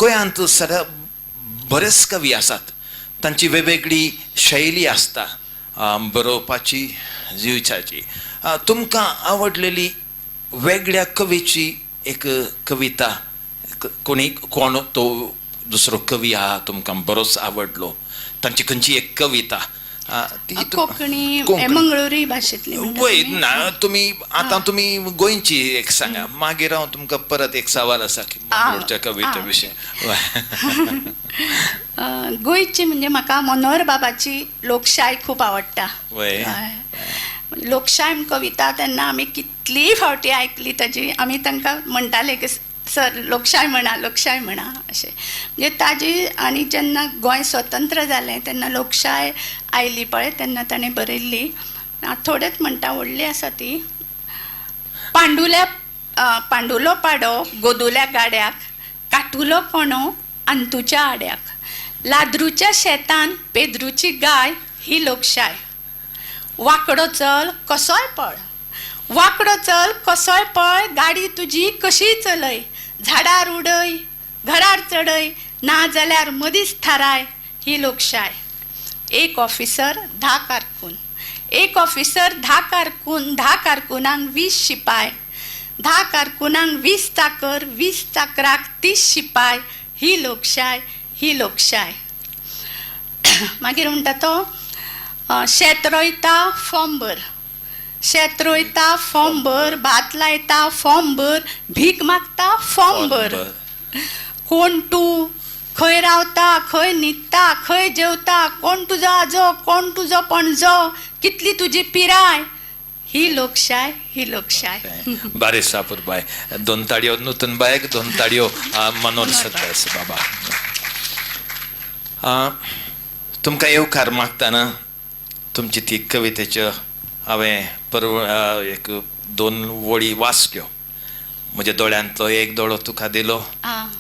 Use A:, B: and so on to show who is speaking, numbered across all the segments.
A: गोंयांत सर बरेच कवी आसात, तांची वेगवेगळी शैली आसता बरोवपाची, जिवच्याची. तुमकां आवडलेली वेगळ्या कवीची एक कविता, कोणी कोण तो दुसरो कवी आहा तुमकां बरोच आवडलो, तांची खंयची एक कविता ती
B: कोंकणी,
A: कोंकणी.
B: मंगळुरी भाशेंतली म्हणटा
A: वय
B: तुमी?
A: ना, तुमी आतां तुमी गोंयची एक सांगा, मागीर हांव तुमकां परत एक सवाल आसा की मंगळूरच्या कविते विशीं.
B: गोंयची म्हणजे म्हाका मनोहर बाबाची लोकशाय खूब आवडटा.
A: वय.
B: लोकशाय कविता तेन्ना आमी कितलीय फावटी आयकली ताजी, आमी तांकां म्हणटाले की सर लोकशाय म्हणा, लोकशाय म्हणा अशें. म्हणजे ताजी. आनी जेन्ना गोंय स्वतंत्र जालें तेन्ना लोकशाय आयली पळय तेन्ना ताणें बरयल्ली. थोडेच म्हणटा, व्हडली आसा ती. पांडुल्या पांडुलो पाडो गोदुल्या गाड्याक, काटुलो कोणो अंतूच्या आड्याक, लाद्रूच्या शेतान पेद्रूची गाय ही लोकशाय. वांकडो चल कसोय पळ, वांकडो चल कसोय पळ, गाडी तुजी कशीय चलय, झाडार उडय घरार चडय, ना जाल्यार मदींच थाराय ही लोकशाय. एक ऑफिसर 10 कारकून, एक ऑफिसर 10 कारकून, 10 कारकुनांक 20 शिपाय, 10 कारकुनांक 20 चाकर, 20 चाकराक 30 शिपाय ही लोकशाय, ही लोकशाय. मागीर म्हणटा तो शेत रोयता फॉर्म भर, शेत रोयता फॉर्म भर, भात लायता फॉर्म भर, भीक मागता फॉर्म भर. कोण तूं, खंय रावता, खंय न्हिदता, खंय जेवता, कोण तुजो आजो, कोण तुजो पणजो, कितली तुजी पिराय ही लोकशाय, ही लोकशाय.
A: बारे सापूर बाय, 2 ताळयो नूतन बायक, 2 ताळयो मनोहर सरदेसाय बाबा. तुमकां येवकार मागतना तुमची ती कवितेच्यो हांवें परव एक 2 वळी वाचल्यो. म्हज्या दोळ्यांतलो एक दोळो तुका दिलो,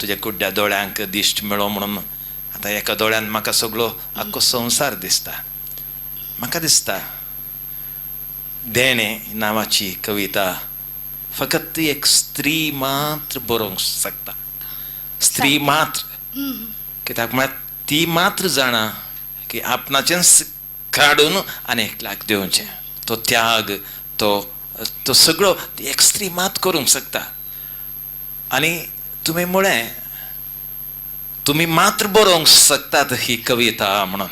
A: तुज्या कुड्ड्या दोळ्यांक दिश्ट मेळो म्हणून. आतां एका दोळ्यान म्हाका सगळो आख्खो संवसार दिसता. म्हाका दिसता देणें नांवाची कविता फकत एक स्त्री मात्र बरोवंक शकता, स्त्री मात्र. कित्याक म्हळ्यार ती मात्र जाणा की आपणाचेंच काडून आनी एकल्याक दिवचें, तो त्याग, तो तो सगळो एक स्त्री मात करूंक शकता. आनी तुमी म्हळें तुमी मात्र बरोवंक शकतात ही कविता म्हणून.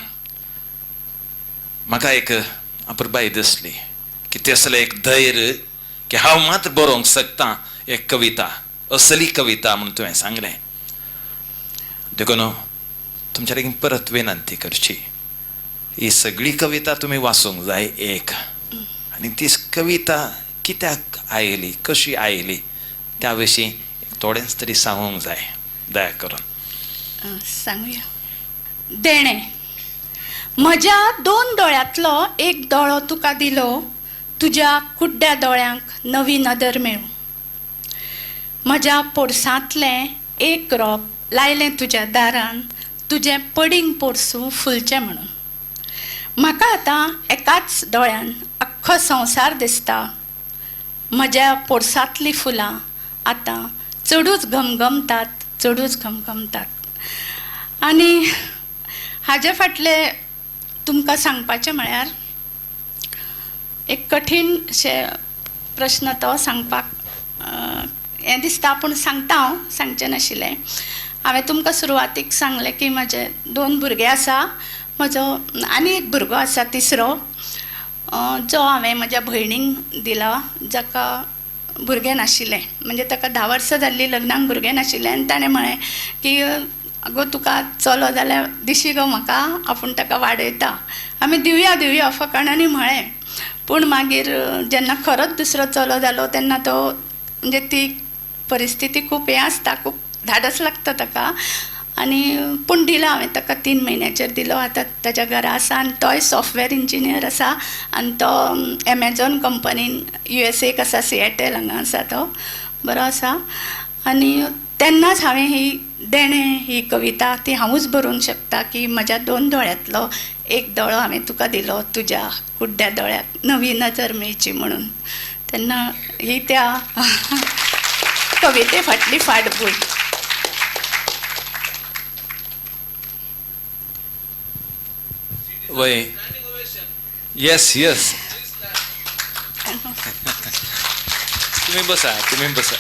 A: म्हाका एक अपुरबाय दिसली की तेसलें एक धैर्य की हांव मात्र बरोवंक शकता एक कविता, असली कविता म्हणून तुवें सांगलें. देखून तुमच्या लागीं परत विनंती करची, ही सगळी कविता तुमी वाचूंक जाय एक, आनी ती कविता कित्याक आयली, कशी आयली त्या विशीं थोडेंच तरी सांगूंक जाय, दया करून
B: सांगूया. देणें. म्हज्या 2 दोळ्यांतलो एक दोळो तुका दिलो, तुज्या कुड्ड्या दोळ्यांक नवी नदर मेळूं. म्हज्या पोरसांतलें एक रोप लायलें तुज्या दारान, तुजें पडींग पोरसूं फुलचें म्हणून. म्हाका आतां एकाच दोळ्यान अख्खो संवसार दिसता. म्हज्या पोरसांतलीं फुलां आतां चडूच घमघमतात, चडूच घमघमतात. आनी हाजे फाटले तुमकां सांगपाचें म्हळ्यार एक कठीण अशें प्रश्न तो सांगपाक हें दिसता, पूण सांगता हांव, सांगचें नाशिल्लें. हांवें तुमकां सुरवातीक सांगलें की म्हजे 2 भुरगे आसा, म्हजो आनी एक भुरगो आसा तिसरो, जो हांवें म्हज्या भयणीक दिला, जाका भुरगें नाशिल्लें. म्हणजे ताका 10 वर्सां जाल्लीं लग्नाक, भुरगें नाशिल्लें. आनी ताणें म्हळें की अगो तुका चलो जाल्यार दिशी गो म्हाका, आपूण ताका वाडयता, आमी दिवया दिवया फकाणांनी म्हळें. पूण मागीर जेन्ना खरोच दुसरो चलो जालो तेन्ना तो म्हणजे ती परिस्थिती खूब हें आसता, खूब धाडस लागता ताका. आनी पूण दिलो हांवें ताका, 3 म्हयन्याचेर दिलो. आतां ताच्या घरा आसा आनी तोय सॉफ्टवेअर इंजिनियर आसा आनी तो एमेझॉन कंपनीन USA आसा, सिएटल हांगा आसा, तो बरो आसा. आनी तेन्नाच हांवें ही देणें ही कविता ती हांवूच बरोवंक शकता की म्हज्या 2 दोळ्यांतलो एक दोळो हांवें तुका दिलो, तुज्या कुड्ड्या दोळ्याक नवी नजर मेळची म्हणून. तेन्ना ही त्या कविते फाटली फाटभूंय.
A: वय, येस येस, तुम्ही बसा, तुम्ही बसा.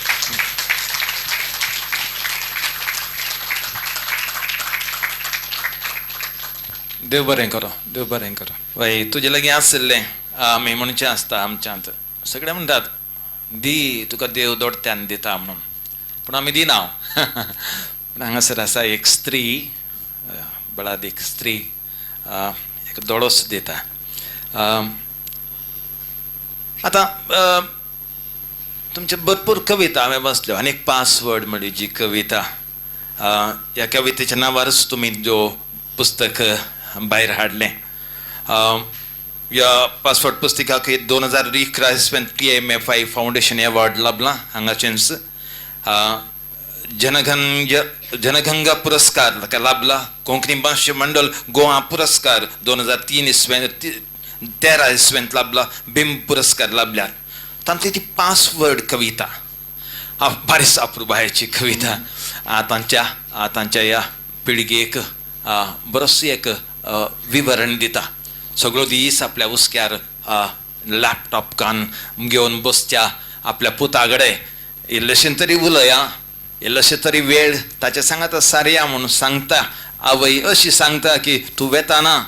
A: देव बरें करो, देव बरें करो. वय, तुजे लागीं आशिल्लें आमी म्हणचें आसता आमच्यांत सगळे म्हणटात दी तुका देव दोडत्यान दिता म्हणून, पूण आमी दिना. पूण हांगासर आसा एक स्त्री, बळादीक स्त्री, एक दोळोस दिता. आतां तुमचे भरपूर कविता हांवें वाचल्यो आनी एक पासवर्ड म्हणली जी कविता, ह्या कवितेच्या नांवारच तुमी जो पुस्तक भायर हाडलें. ह्या पासवर्ड पुस्तकाक 2011 इस्वेंत TMFI foundation award लाभला हांगाचेंच. जनगंगा पुरस्कार ताका लाभला. कोंकणी भाशा मंडळ गोवा पुरस्कार 2003 इस्वेंत, 13 इस्वेंत लाभला. बिंब पुरस्कार लाभल्यात. तांतली ती पासवर्ड कविता बारीस अप्रुबायेची कविता तांच्या तांच्या ह्या पिळगेक बरोच एक विवरण दिता. सगळो दीस आपल्या हुस्क्यार लॅपटॉप कान घेवन बसच्या आपल्या पुता कडेन इल्लेशें तरी उलया, इल्लेशें तरी वेळ ताच्या सांगात सारया म्हणून सांगता. आवय अशी सांगता की तूं वेताना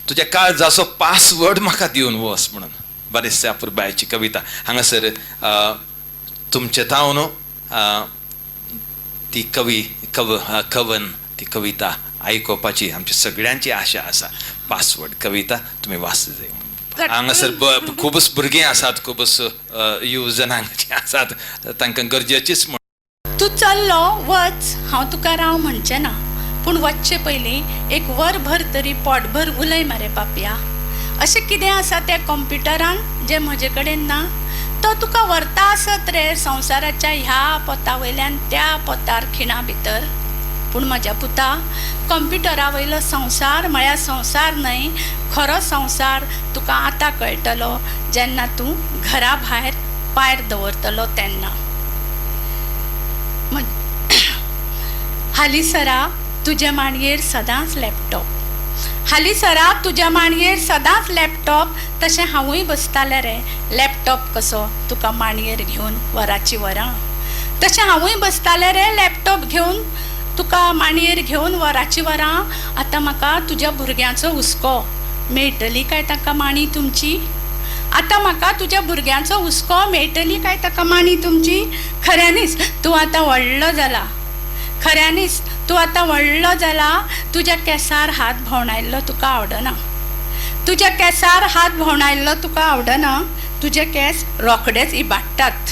A: तुज्या काळजाचो पासवर्ड म्हाका दिवन वच म्हणून. बरेचशे अपुरबायेची कविता हांगासर तुमचे तावन ती कवी कव कवन ती कविता आयकुपाची आमची सगळ्यांची आशा आसा. पासवर्ड कविता तुमी वाचत जाय. हांगासर खुबूच भुरगीं आसात, खुबूच युवजन हांगाचे आसात, तांकां गरजेचीच म्हण.
B: तूं चल्लो वच, हांव तुका राव म्हणचें ना, पूण वचचे पयलीं एक वरभर तरी पोटभर उलय मरे पापया. अशें कितें आसा त्या कंप्युटरान जें म्हजे कडेन ना? तो तुका व्हरता आसत रे संवसाराच्या ह्या पोता वयल्यान त्या पोतार खिणा भितर, पूण म्हज्या पुता कंप्युटरा वयलो संवसार म्हळ्यार संवसार न्हय. खरो संवसार तुका आतां कळटलो जेन्ना तूं घरा भायर पायर दवरतलो तेन्ना. हालींसरा तुज्या मांडयेर सदांच लॅपटॉप, हालींसरा तुज्या मांडयेर सदांच लॅपटॉप, तशें हांवूय बसतालें रे लॅपटॉप कसो तुका मांडयेर घेवन वराची वरां, तशें हांवूय बसतालें रे लॅपटॉप घेवन तुका मांडयेर घेवन वराची वरां. आतां म्हाका तुज्या भुरग्यांचो हुस्को, मेळटली काय ताका मांडी तुमची? आतां म्हाका तुज्या भुरग्यांचो हुस्को, मेळटली काय ताका मांडी तुमची? खऱ्यांनीच तूं आतां व्हडलो जाला, खऱ्यांनीच तूं आतां व्हडलो जाला, तुज्या केंसार हात भोंवणायल्लो तुका आवडना, तुज्या केंसार हात भोंवणायल्लो तुका आवडना, तुजे केंस रोखडेच इबाडटात,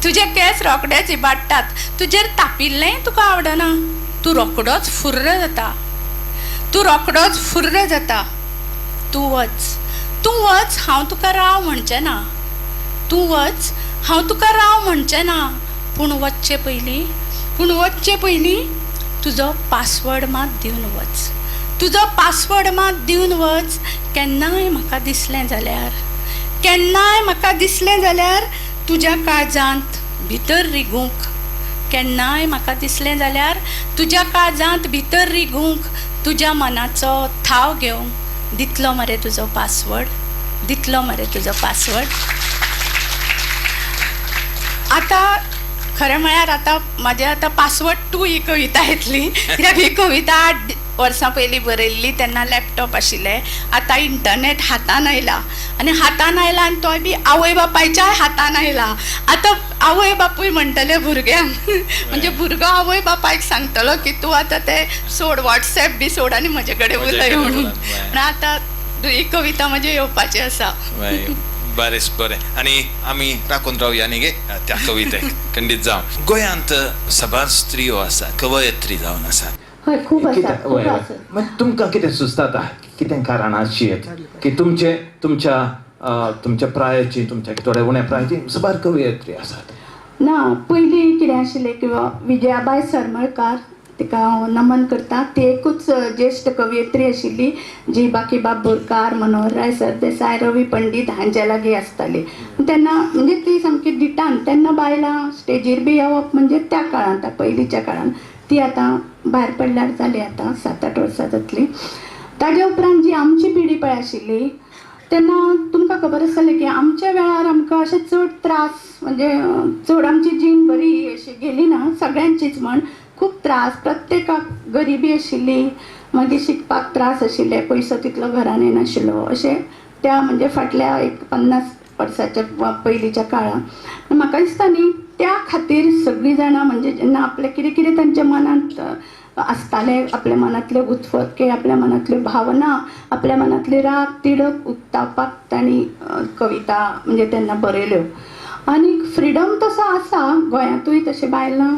B: तुजे केंस रोखडेच इबाडटात, तुजेर तापिल्लेंय तुका आवडना, तूं रोखडोच फुर्र जाता, तूं रोखडोच फुर्र जाता. तूं वच, तूं वच, हांव तुका राव म्हणचें ना, तूं वच, हांव तुका राव म्हणचें ना, पूण वचचे पयलीं, पूण वचचे पयलीं तुजो पासवर्ड मात दिवन वच, तुजो पासवर्ड मात दिवन वच. केन्नाय म्हाका दिसलें जाल्यार, केन्नाय म्हाका दिसलें जाल्यार तुज्या काळजांत भितर रिगूंक, केन्नाय म्हाका दिसलें जाल्यार तुज्या काळजांत भितर रिगूंक, तुज्या मनाचो थाव घेवंक दितलो मरे तुजो पासवर्ड, दितलो मरे तुजो पासवर्ड. आतां खरें म्हळ्यार आतां म्हाजें आतां पासवर्ड 2 ही कविता येतली, कित्याक ही कविता 8 वर्सां पयलीं बरयल्ली तेन्ना लॅपटॉप आशिल्ले, आतां इंटरनेट हातान आयला, आनी हातान आयला आनी तोय बी आवय बापायच्याय हातान आयला. आतां आवय बापूय म्हणटले भुरग्यांक, म्हणजे भुरगो आवय बापायक सांगतलो की तूं आतां तें सोड, वॉट्सएप बी सोड आनी म्हजे कडेन उलय म्हणून. आतां ही कविता म्हजी येवपाची आसा.
A: बरें बरें, आनी आमी राखून रावया न्ही गे त्या कवितेक खंडीत जावं. गोंयांत साबार स्त्रियो आसा, कवयत्री जावन आसात.
B: हय, खूब आसा, खूब आसा.
A: मागीर तुमकां कितें सुचता, कितें कारण आसची की तुमचे तुमच्या तुमच्या प्रायाची, तुमच्या थोड्या उण्या प्रायाची साबार कवयत्री आसात?
B: ना, पयलीं कितें आशिल्लें किंवा विजयाबाय सरमळकार, तिका हांव नमन करता, ती एकूच ज्येश्ठ कवयित्री आशिल्ली जी बाकीबाब बोरकार, मनोहरराय सरदेसाय, रवी पंडीत हांच्या लागीं आसताली तेन्ना. म्हणजे ती सामकी दिटान तेन्ना बायलां स्टेजीर बी येवप म्हणजे त्या काळांत, पयलींच्या काळांत. ती आतां भायर पडल्यार जाली, आतां 7-8 वर्सां जातलीं. ताज्या उपरांत जी आमची पिढी पळय आशिल्ली तेन्ना तुमकां खबर आसतलें की आमच्या वेळार आमकां अशें चड त्रास, म्हणजे चड आमची जीण बरी अशी गेली ना, सगळ्यांचीच म्हण खूब त्रास, प्रत्येकाक गरिबी आशिल्ली, मागीर शिकपाक त्रास आशिल्ले, पयसो तितलो घरान येनाशिल्लो, अशें त्या म्हणजे फाटल्या एक 50 वर्साच्या पयलींच्या काळांत. म्हाका दिसता न्ही त्या खातीर सगळीं जाणां म्हणजे जेन्ना आपलें कितें कितें तांच्या मनांत आसतालें, आपल्या मनांतल्यो गुतफटके, आपल्या मनांतल्यो भावना, आपल्या मनांतले राग तिडक उक्तावपाक तांणी कविता म्हणजे तेन्ना बरयल्यो. आनी फ्रिडम तसो आसा गोंयांतूय, तशें बायलां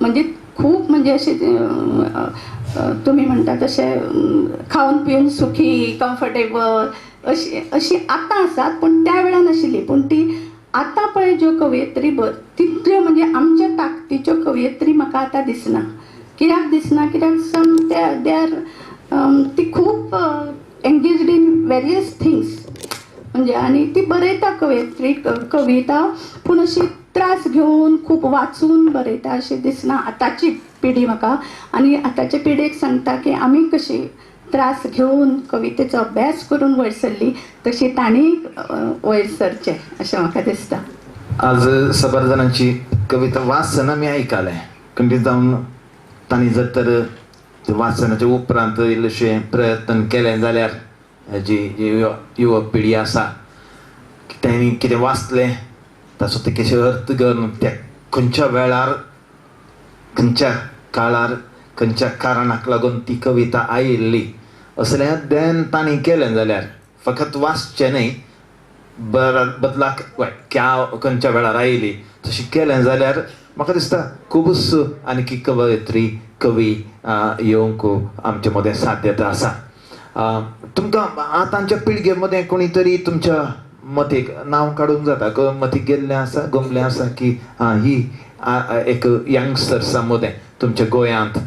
B: म्हणजे खूब म्हणजे अशें तुमी म्हणटा तशें खावन पिवन सुखी कम्फर्टेबल अशी अशी आतां आसात, पूण त्या वेळार नाशिल्ली. पूण ती आतां पळय ज्यो कवयित्री तितल्यो म्हणजे आमच्या ताकदीच्यो कवयित्री म्हाका आतां दिसना. कित्याक दिसना? कित्याक सम they are ती खूब एंगेज्ड इन वेरियस थिंग्स म्हणजे, आनी ती बरयता कवयित्री कविता, पूण अशी त्रास घेवन खूब वाचून बरयता अशें दिसना आतांची पिढी म्हाका. आनी आतांचे पिढयेक सांगता की आमी कशी त्रास घेवन कवितेचो अभ्यास करून वयर सरली तशी तांणी वयर सरचें अशें म्हाका दिसता.
C: आज सबर जाणांची कविता वाचतना मी आयकलें, खंडीत जावन तांणी जर तर वाचनाच्या उपरांत इल्लेशें प्रयत्न केलें जाल्यार जी युवा पिढी आसा तांणी कितें वाचलें ताचो ते कशें अर्थ घेवन त्या खंयच्या वेळार, खंयच्या काळार, खंयच्या कारणाक लागून ती कविता आयिल्ली असलें अध्ययन तांणी केलें जाल्यार फकत वाचचें न्हय, बदलाक क्या खंयच्या वेळार आयली तशें केलें जाल्यार म्हाका दिसता खुबूच आनीक कवयित्री कवी येवंक आमचे मदें साध्यता आसा. तुमकां आतांच्या पिळगे मदें कोणी तरी तुमच्या मतीक नांव काडूंक जाता, मतीक गेल्लें आसा, गमलें आसा की ही एक यंगस्टर्सां मदें तुमच्या गोंयांत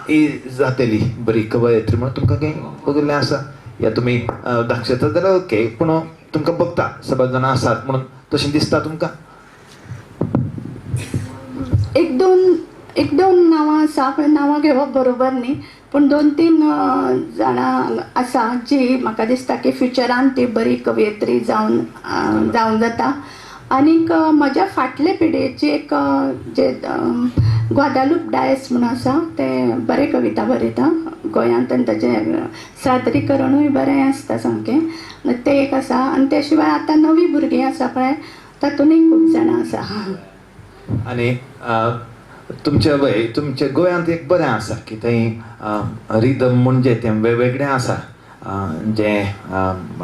C: ही जातली बरी कवयित्री म्हणून तुमकां कांय बघिल्लें आसा, या तुमी दाखयता जाल्यार ओके, पूण तुमकां बघता सगळे जाणां आसात म्हणून तशें दिसता तुमकां?
B: एक दोन नांवां आसा, पण नांवां घेवप बरोबर न्ही, पूण 2-3 जाणां आसा जी म्हाका दिसता की फ्युचरान ती बरी कवयित्री जावन जावन जाता. आनीक म्हज्या फाटले पिढयेची एक जे ग्वादालूप डायस म्हणून आसा, ते बरे कविता बरयता गोंयांत, आनी ताचें सादरीकरणूय बरें आसता सामकें, तें एक आसा. आनी ते शिवाय आतां नवी भुरगीं आसा पळय तातूंतय खूब जाणां आसा.
C: आनी तुमच्या वय तुमच्या गोंयांत एक बरें आसा की थंय रिदम म्हणजे तें वेगवेगळें आसा, जें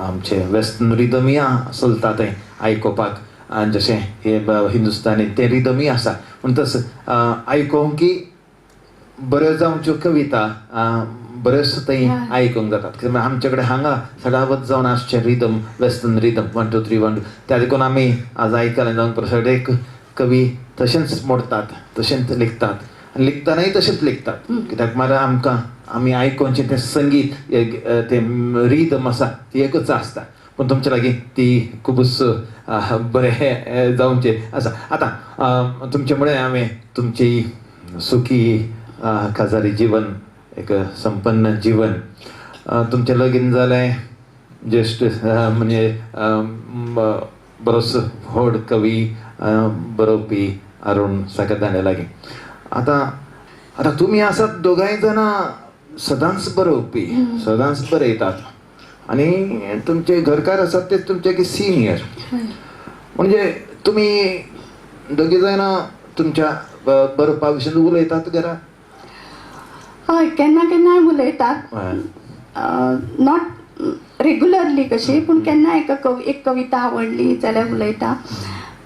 C: आमचें वेस्टर्न रिदमूय चलता थंय आयकुपाक, आनी जशें हे हिंदुस्तानी तें रिदमूय आसा, पूण तसो आयकूंक की बऱ्यो जावच्यो कविता बऱ्योच थंय आयकूंक जातात. कित्याक आमचे कडेन हांगा सदांच जावन आसचें रिदम वेस्टर्न रिदम 1 2 3 1 2 त्या देखून आमी आज आयकलें जावन सगळे कवी तशेंच मोडतात, तशेंच लिखतात, आनी लिखतनाय तशेंच लिखतात, कित्याक मागीर आमकां आमी आयकोवचें तें संगीत तें रिदम आसा ती एकूच आसता, पूण तुमचे लागीं ती खुबूच बरें जावचें आसा. आतां तुमचे मुळे हांवें तुमची सुखी काजारी जीवन, एक संपन्न जीवन, तुमचें लगीन जालें, ज्येश्ठ म्हणजे बरोच व्हड कवी बरोवपी अरुण साखरदांडे लागीं. आतां आतां तुमी आसात दोगांय जाणां सदांच बरोवपी, सदांच बरयतात, आनी तुमचे घरकार आसात ते तुमचे सिनियर, म्हणजे तुमी दोगी जाणां तुमच्या बरोवपा विशीं उलयतात घरा?
B: हय, केन्ना केन्नाय उलयतात, not regularly कशी, पूण केन्ना एक कविता आवडली जाल्यार उलयता.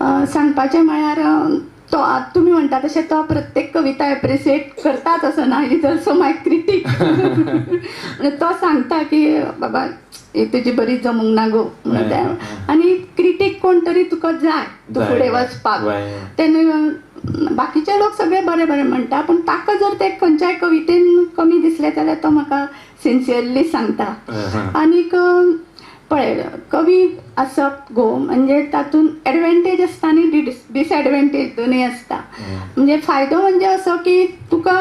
B: सांगपाचें म्हळ्यार तो तुमी म्हणटा तशें तो प्रत्येक कविता एप्रिसिएट करताच असो ना, is also my critic. तो सांगता की बाबा ही तुजी बरी जमूंक ना गो म्हणून, आनी क्रिटीक कोण तरी तुका जाय तूं फुडें वचपाक. तेन्ना बाकीचे लोक सगळे बरें बरें म्हणटा, पूण ताका जर ते खंयच्याय कवितेन कमी दिसलें जाल्यार तो म्हाका सिन्सियरली सांगता. आनीक पळय कवी आसप गो म्हणजे तातूंत एडवेंटेज आसता आनी डिसएडवेंटेज दोनूय आसता. म्हणजे फायदो म्हणजे असो की तुका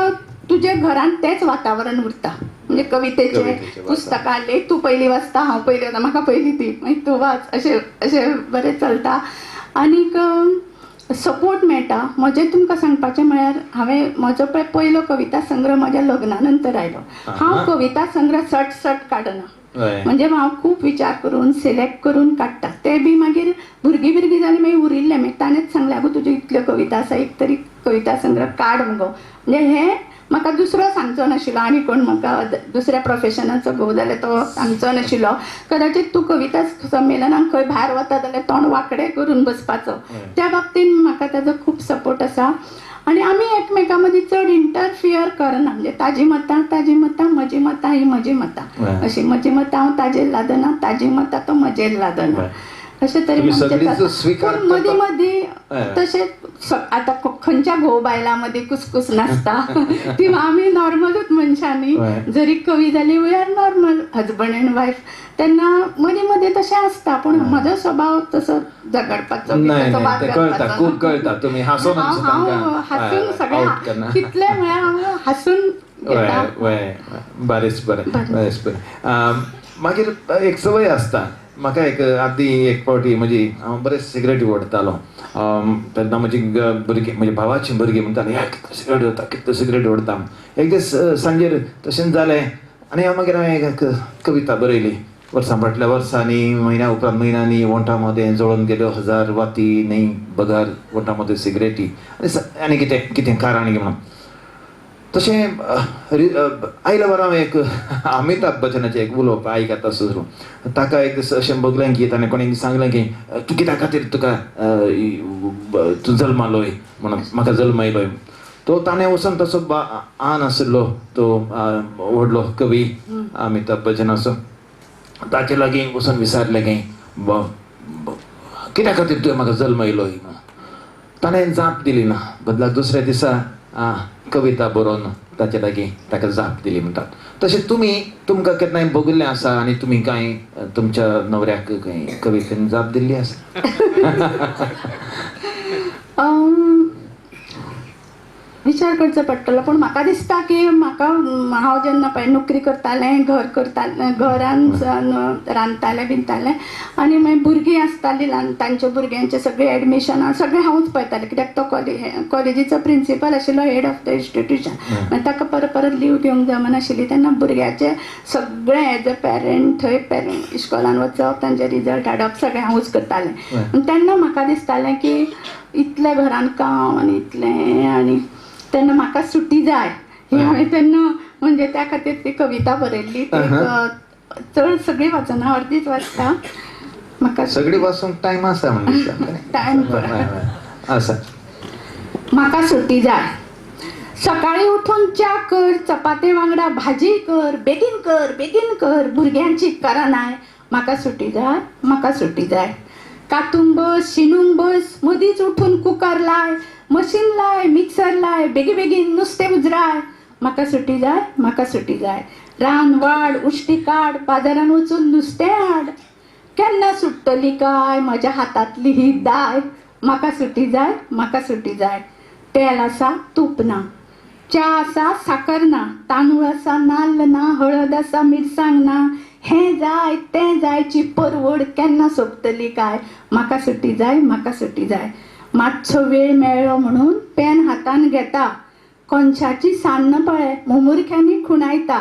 B: तुज्या घरांत तेंच वातावरण उरता, म्हणजे कवितेचे
C: कवितेचे वाचप.
B: पुस्तकां हाडली, तूं पयलीं वाचता, हांव पयलीं वता, म्हाका पयलीं दी, मागीर तूं वाच, अशें अशें बरें चलता. आनीक सपोर्ट मेळटा. म्हजें तुमकां सांगपाचें म्हळ्यार हांवें म्हजो पळय पयलो कविता संग्रह म्हज्या लग्ना नंतर आयलो. हांव कविता संग्रह सट सट काडना, म्हणजे हांव खूब विचार करून सिलेक्ट करून काडटा. ते बी मागीर भुरगीं भुरगीं जालीं मागीर उरिल्लें. मागीर ताणेंच सांगलें, आगो तुज्यो इतल्यो कविता आसा, एक तरी कविता संग्रह काड मुगो. म्हणजे हें म्हाका दुसरो सांगचो नाशिल्लो, आनी कोण म्हाका दुसऱ्या प्रोफेशनाचो घोव जाल्यार तो सांगचो नाशिल्लो. कदाचित तूं कविता संमेलनाक खंय भायर वता जाल्यार तोंड वांकडें करून बसपाचो. त्या बाबतीन म्हाका ताजो खूब सपोर्ट आसा. आनी आमी एकमेकां मदीं चड इंटरफियर करना. म्हणजे ताजी मतां ताजी मतां, म्हजी मतां ही म्हजी मतां, अशी म्हजी मतां हांव ताजेर लादना, ताजी मतां तो म्हजेर लादना, अशें तरेन
C: तुमी
B: आमचें
C: सगळींच
B: जाता.
C: स्विकार
B: पूण मदीं
C: करता.
B: मदीं तशें आतां खंयच्या घोव बायलां मदीं कुसकूस नासता, ती आमी नॉर्मलूच मनशां न्ही, जरी कवी जाली we are normal husband and wife. तेन्ना मदीं मदीं तशें आसता. पूण म्हजो स्वभाव तसो झगडपाचो बी,
C: नाही
B: तसो
C: नाही
B: वाद
C: ते कळटा,
B: घालपाचो
C: खूब
B: ना.
C: कळटा. तुमी हांसोन
B: हांव हांव हांसून सगळें कितलें म्हळ्यार हांव हांसून घेता.
C: बरेंच बरें, बरेंच बरें. मागीर एक संवय आसता म्हाका, एक आदीं एक फावटी म्हजी हांव बरें सिगरेट ओडटालो तेन्ना म्हजी भुरगीं, म्हज्या भावाचीं भुरगीं म्हणटालीं, ह्या कितलो सिगरेट ओडटा, कितलो सिगरेट ओडटा. एक दीस सांजेर तशेंच जालें आनी हांव मागीर हांवें एक कविता बरयली. वर्सां फाटल्या वर्सांनी, म्हयन्या उपरांत म्हयन्यांनी, वोंठा मदें जळोन गेल्यो हजार वाती न्ही बगर वोंठा मदें सिगरेटी आनी कितें कितें कारण म्हणून. तशें आयल्या बरो हांवें एक अमिताभ बच्चनाचें एक उलोवप आयकता सुरू. ताका एक दीस अशें बगलें की ताणें कोणें सांगलें की तूं कित्या खातीर तुका तूं जल्मालोय म्हणून, म्हाका जल्मयलोय. तो ताणें वचून तसो आन आशिल्लो तो व्हडलो कवी अमिताभ बच्चनाचो, ताचे लागीं वचून विचारलें की कित्या खातीर तुवें म्हाका जल्मयलोय म्हणून. ताणें जाप दिली ना, बदलाक दुसऱ्या दिसा कविता बरोवन ताचे लागीं ताका जाप दिली म्हणटात. तशें तुमी तुमकां केन्नाय भोगिल्लें आसा आनी तुमी कांय तुमच्या न्हवऱ्याक कांय कवितेन जाप दिल्ली आसा?
B: विचार करचो पडटलो. पूण म्हाका दिसता की म्हाका हांव जेन्ना पळय नोकरी करतालें, घर करतालें, घरान रांदतालें बिनतालें आनी मागीर भुरगीं आसतालीं ल्हान, तांच्या भुरग्यांचें सगळें एडमिशनां सगळें हांवूच पळयतालें. कित्याक तो कॉलेजीचो प्रिंसिपल आशिल्लो, हेड ऑफ the institution, मागीर ताका परत परत लीव घेवंक जमनाशिल्ली. तेन्ना भुरग्याचें सगळें एज अ पेरंट थंय पेरंट इस्कॉलान वचप, तांचे रिजल्ट हाडप सगळें हांवूच करतालें. तेन्ना म्हाका दिसतालें की इतलें घरान काम आनी इतलें, आनी तेन्ना म्हाका सुटी जाय ही हांवें तेन्ना म्हणजे त्या खातीर ती कविता बरयल्ली. चड सगळी वाचना, अर्दीच वाचता. म्हाका
C: सगळी वाचूंक टायम आसा म्हणजे
B: टायम
C: आसा.
B: म्हाका सुटी जाय. सकाळीं उठून च्या कर, चपाते वांगडा भाजी कर, बेगीन कर बेगीन कर, भुरग्यांची करनाय. म्हाका सुटी जाय, म्हाका सुटी जाय. कातूंक बस, शिनूंक बस, मदींच उठून कुकर लाय, मशीन लाय, मिक्सर लाय, बेगी बेगीन नुस्तें उजराय. म्हाका सुटी जाय, म्हाका सुटी जाय. रान वाड, उश्टी काड, बाजारान वचून नुस्तें हाड. केन्ना सुट्टली काय म्हज्या हातांतली ही दाय. म्हाका सुटी जाय, म्हाका सुटी जाय. तेल आसा तूप ना, च्या आसा साकर ना, तांदूळ आसा नाल्ल ना, हळद आसा मिरसांग ना. हें जाय तें जायची परवड केन्ना सोंपतली काय. म्हाका सुटी जाय, म्हाका सुटी जाय. मातसो वेळ मेळ्ळो म्हणून पेन हातान घेता, कोनशाची सान्न पळय मुमुरख्यांनी खुणायता.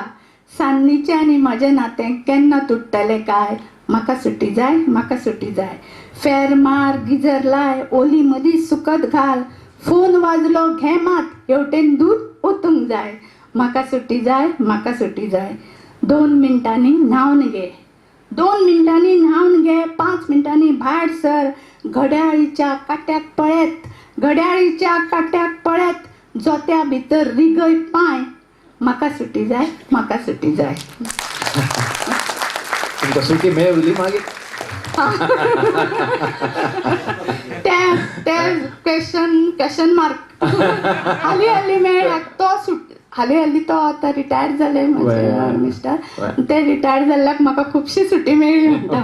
B: सान्नीचें आनी म्हजें नातें केन्ना तुट्टलें काय. म्हाका सुटी जाय, म्हाका सुटी जाय. फेर मार, गिजर लाय, ओली मदीं सुकत घाल, फोन वाजलो घे मात, हेवटेन दूद ओतूंक जाय. म्हाका सुटी जाय, म्हाका सुटी जाय. 2 मिनटांनी न्हावन घे, 2 मिनटांनी न्हावन घे, 5 मिनटांनी भायर सर, घड्याळीच्या काट्याक पळयत, घड्याळीच्या काट्याक पळयत, जोत्या भितर रिगय पांय. म्हाका सुटी जाय, म्हाका सुटी जाय.
C: तुमकां सुटी मेळली मागीर?
B: ते क्वेश्चन क्वेश्चन मार्क हाली हाली मेळ्ळा तो सुट हाली हाली तो आतां रिटायर जाले म्हजे मिस्टर, ते रिटायर जाल्ल्याक म्हाका खुबशी सुटी मेळ्ळी म्हणटा.